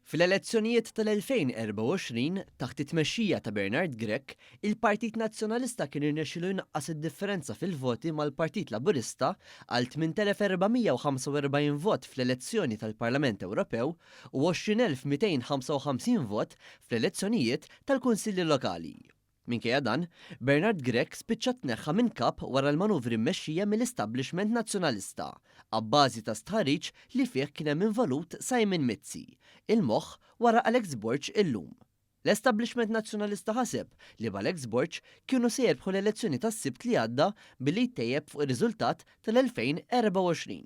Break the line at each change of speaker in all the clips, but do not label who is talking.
Fl-elezzjonijiet tal-2024, taħt it-tmexxija ta' Bernard Grech, il-Partit Nazzjonalista kien irnexxielu jnaqqas id-differenza fil-voti mal-Partit Laburista għal 8,445 vot fl-elezzjoni tal-Parlament Ewropew u 20,255 vot fl-elezzjonijiet tal-Kunsilli Lokali. Minkejja dan, Bernard Grech spiċċa tneħħa minn Kap wara l-manuvri mmexxija mill-establishment Nazzjonalista, abbażi ta' stħarriġ li fih kien hemm involut Simon Mizzi, il-moħħ wara Alex Borg illum. L-establishment Nazzjonalista ħaseb li b'Alex Borg kienu se jirbħu l-elezzjoni tas-Sibt li għadda billi jtejjeb fuq ir-riżultat tal-2024.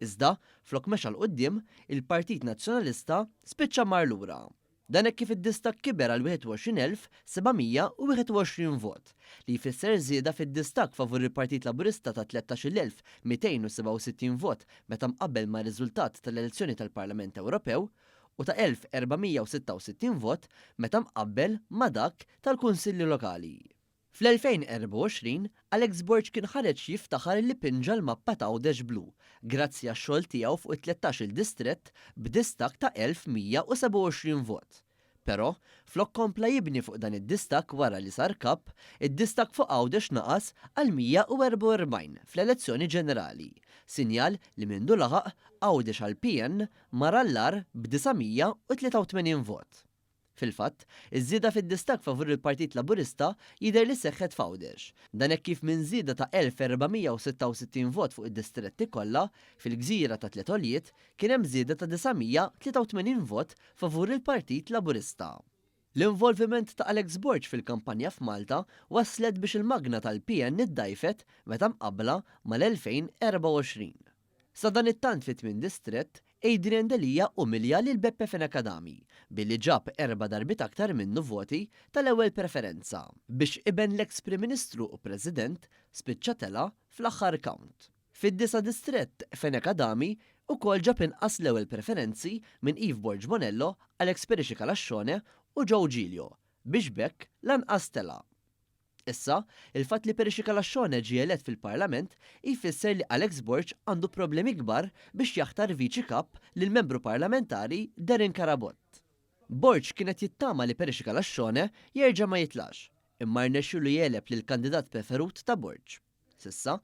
Iżda, flok mexa 'l quddiem, il-Partit Nazzjonalista spiċċa mar lura. Dan hekk kif id-distakk kiber għal 21,721 vot, li jfisser żieda fid-distakk favur il-Partit Laburista ta' 13,267 vot meta mqabbel mar-riżultat tal-elezzjoni tal-Parlament Ewropew u ta' 1,466 vot meta mqabbel ma' dak tal-Kunsilli Lokali. Fl-2024, Alex Borg kien ħareġ jiftaħar li pinġa l-mappa t'Għawdex blu, grazzi għax-xogħol tiegħu fuq it-tlettax-il distrett b'distakk ta' 1,127 vot. Però, flok kompla jibni fuq dan id-distakk wara li sar Kap, id-distakk fuq Għawdex naqas għal 144 fl-elezzjoni ġenerali, sinjal li mindu laħaq, Għawdex għall-PN mar għall-agħar b' 983 vot. Fil-fatt, iż-żieda fid-distakk favur il-Partit Laburista jidher li seħħet f'Għawdex. Dan hekk kif minn żieda ta' 1,466 vot fuq id-distretti kollha, fil-gżira ta' Tliet Għoljiet, kien hemm żieda ta' 983 vot favur il-Partit Laburista. L-involviment ta' Alex Borg fil-kampanja f'Malta wasslet biex il-magna tal-PN iddgħajfet meta mqabbla mal-2024. Sadanittant fit-tmien distrett, Adrian Delia umilja lil Beppe Fenech Adami billi ġab erba' darbiet aktar minnu voti tal-ewwel preferenza biex iben l-eks Prim Ministru u President spiċċa tela' fl-aħħar count. Fid-disa' distrett, Fenech Adami ukoll ġab inqas l-ewwel preferenzi minn Eve Borg Bonello, Alex Perici Calascione u Joe Giglio biex b'hekk lanqas tela'. Issa, il-fatt li Perici Calascione ġie elett fil-Parlament jfisser li Alex Borg għandu problemi kbar biex jaħtar Viċi Kap lill-Membru Parlamentari Darren Carabott. Borg kien qed jittama li Perici Calascione jerġa' ma jitlax, imma rnexxielu jegħleb lill-kandidat preferut ta' Borg. S'issa,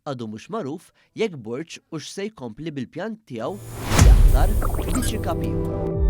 għadu mhux magħruf jekk Borg hux se jkompli bil-pjan tiegħu li jaħtar Viċi Kap ieħor.